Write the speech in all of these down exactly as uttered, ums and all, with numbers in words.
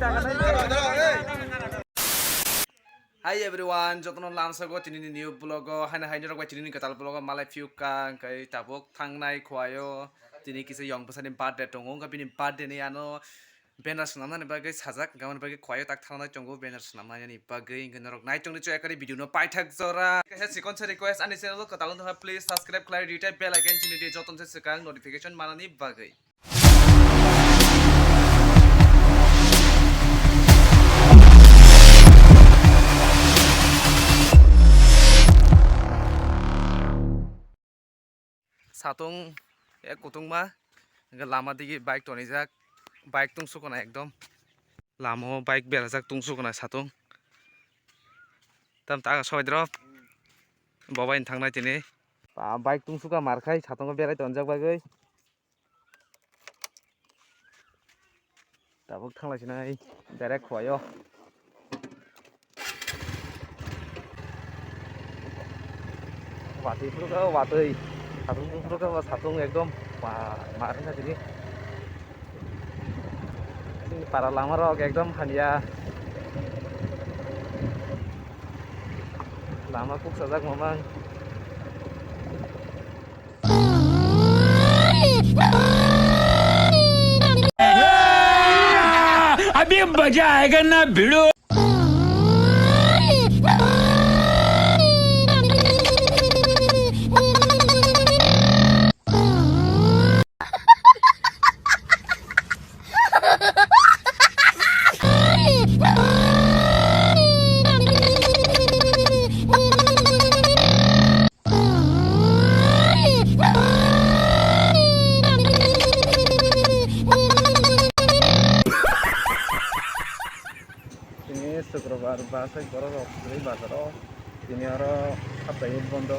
Hi everyone, jotono lamsago tinini new vlog o, haino haino rok bai tinini kwtal vlog o malai phiyo ka, hwnkhe tabuk thangnai Khowai o tini kisa yong bwsani birthday tongo, wngkha bini birthday ni ano banner swnamnani bagwi sajak, hwnkhe aboni bagwi Khowai o tak thangnai tongo banner swnamnani bagwi, hwnkhe norok nai tongdi chwng ekari video no paithak jora. Kaisa chikon se request ani channel o kwtal wngkha please subscribe khlai rwdi tei bell icon chini di jotono se swkang notification manani bagwi. Satung ek kutungma, hwnkhe lama digi bike tonijak, bike tungsukgwna ekdom, lama o bike berajak tungsukgwna satung. Tam ta aga sobai drop, bobai thangnai tini. Ba bike tungsukha markhai satungo berai tonjak bagwi. Tabuk thanglai sinai direct Khowai o. Watwi phuru khe watwi. Satung phuru khe satung ekdom ma ma wngkha tini. Para lama rok ekdom hamya. Lama kuk sajak mamang. अभी मजा आएगा ना भिड़ो। Tini Sukrobar, bwsai borok rok kwrwi bazar o, tini oro haptai bondo.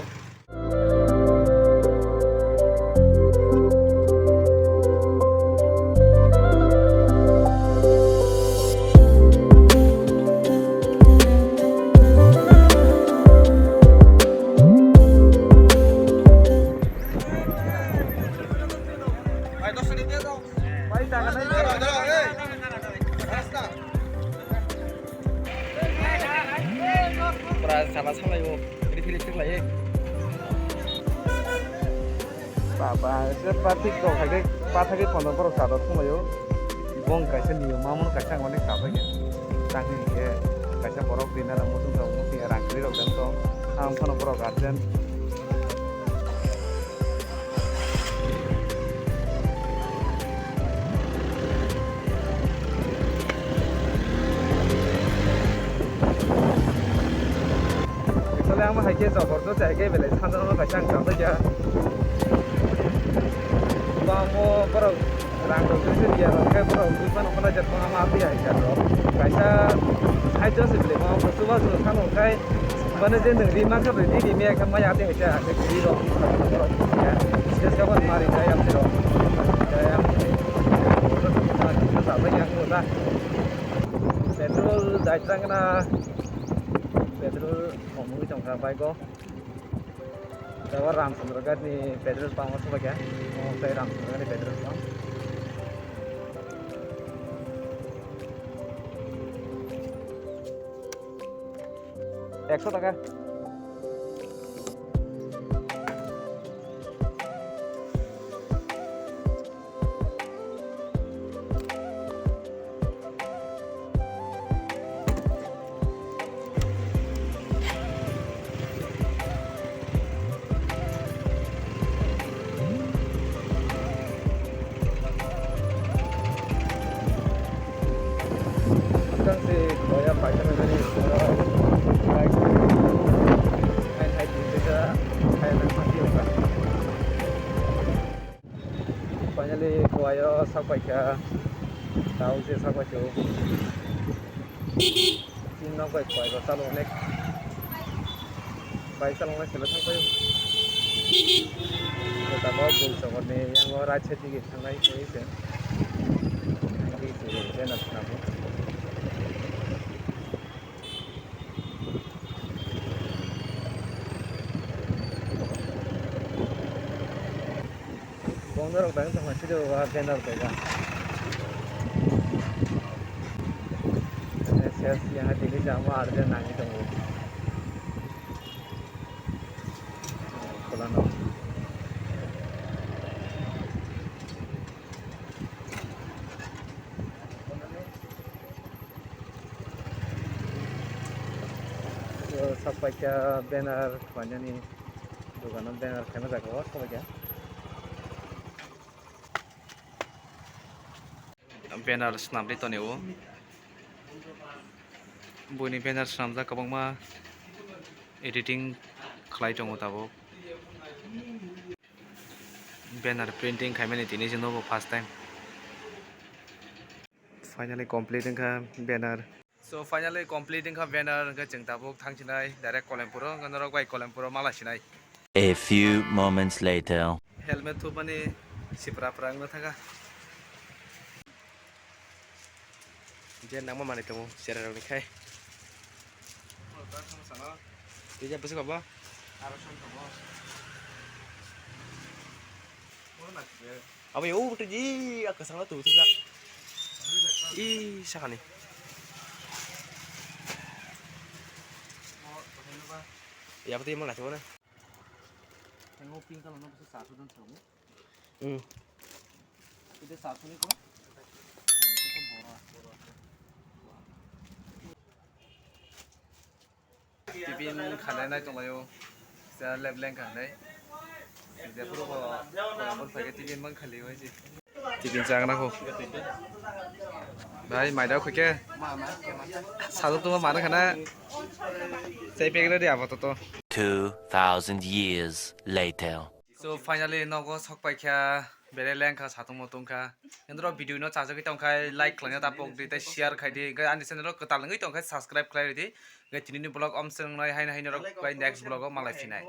Pura sala salaio, refill refill khlaiwi. Baba, se pathik rok hai khe, pathak khe kono borok chador thunglaio. Bong kaisa niyom, mamon kaisa ang onek chabai khe. Tangni khe kaisa borok dinner ang muchung tong, muchung ya rang kwrwi rok dang tong. Ang phano borok guardian. Actually, ang hai khe jabardast hai khe belai sanjak no kaisa ang chajak ya. Bangmo borok rang rok se se ya rok khe borok bui phano khna jak phano ma twi hai khe rok. Kaisa side o se belai ma chuba chuba sano khai. Mane je nwng ri mankha bai ri ri maya khe maya tei hai khe kwrwi rok borok ya. Stage ka ban mari jai am tiro. Jai am tiro. Sa bai yang ko da. Petrol dai tang na. Petrol khomwi tong kha bike o. Jaga Ramchandra Ghat ni petrol pump o sobai kha. O tei Ramchandra Ghat ni petrol pump. Ekso taka. Tang se koya paithago jani oro bike hai hai tin jesa hai nang mati oka. Finally Khowai o sak paikha, tao se sak paikha o. Tin nok bai Khowai o chalo onek. Bai chalo onek sele thang paio. Tabok bul sokor ni yango right side digi thangnai khe se. Digi se jena thangbo. Bongdorok dang tongma sidi o banner kaisa. Yes, yaha tini jama arja nangwi tongo. Kolano. Sak paikha banner khlainani dogano banner khaina jaga o sak paikha. Banner swnamwi tonio. Buini banner swnamjak kwbangma editing khlai tongo tabuk. Banner printing khaimani tini se nogo first time. Finally complete wngkha banner. So finally complete wngkha banner, hwnkhe chwng tabuk thangsinai direct Kolempuro, hwnkhe norok bai Kolempuro mala sinai. A few moments later. Helmet thupmani sipra pra wngna thangkha. Je nangma manwi tongo cherai rokni khai. Tei je bwswk abo? Abo yo bwtwi ji a kwchangno twi thupjak. I sakani. Yabo tei mala chibona. Pink color no bwswk sa thudon thwng. Hmm. Tiffin khalai nai tonglaio. Sa lep leng kha hinai. Jephuru bo, bo phai khe tiffin mang khali oi si. Tiffin chang na kho. Bhai, mai da kho khe. Sadu tu mana khana. Sei pek ready abo to to. Two thousand years later. So finally nogo sok paikha, bere lengkha, satung mutung kha. Endro video no chajagwi tongkha, like khlaina tapok di, tei share khai di. Hwnkhe ani channel o kwtal wngwi tongkha, subscribe khlai di. Hwnkhe tini ni vlog om swngnai, haino haino rok bai next vlog o malai phinai.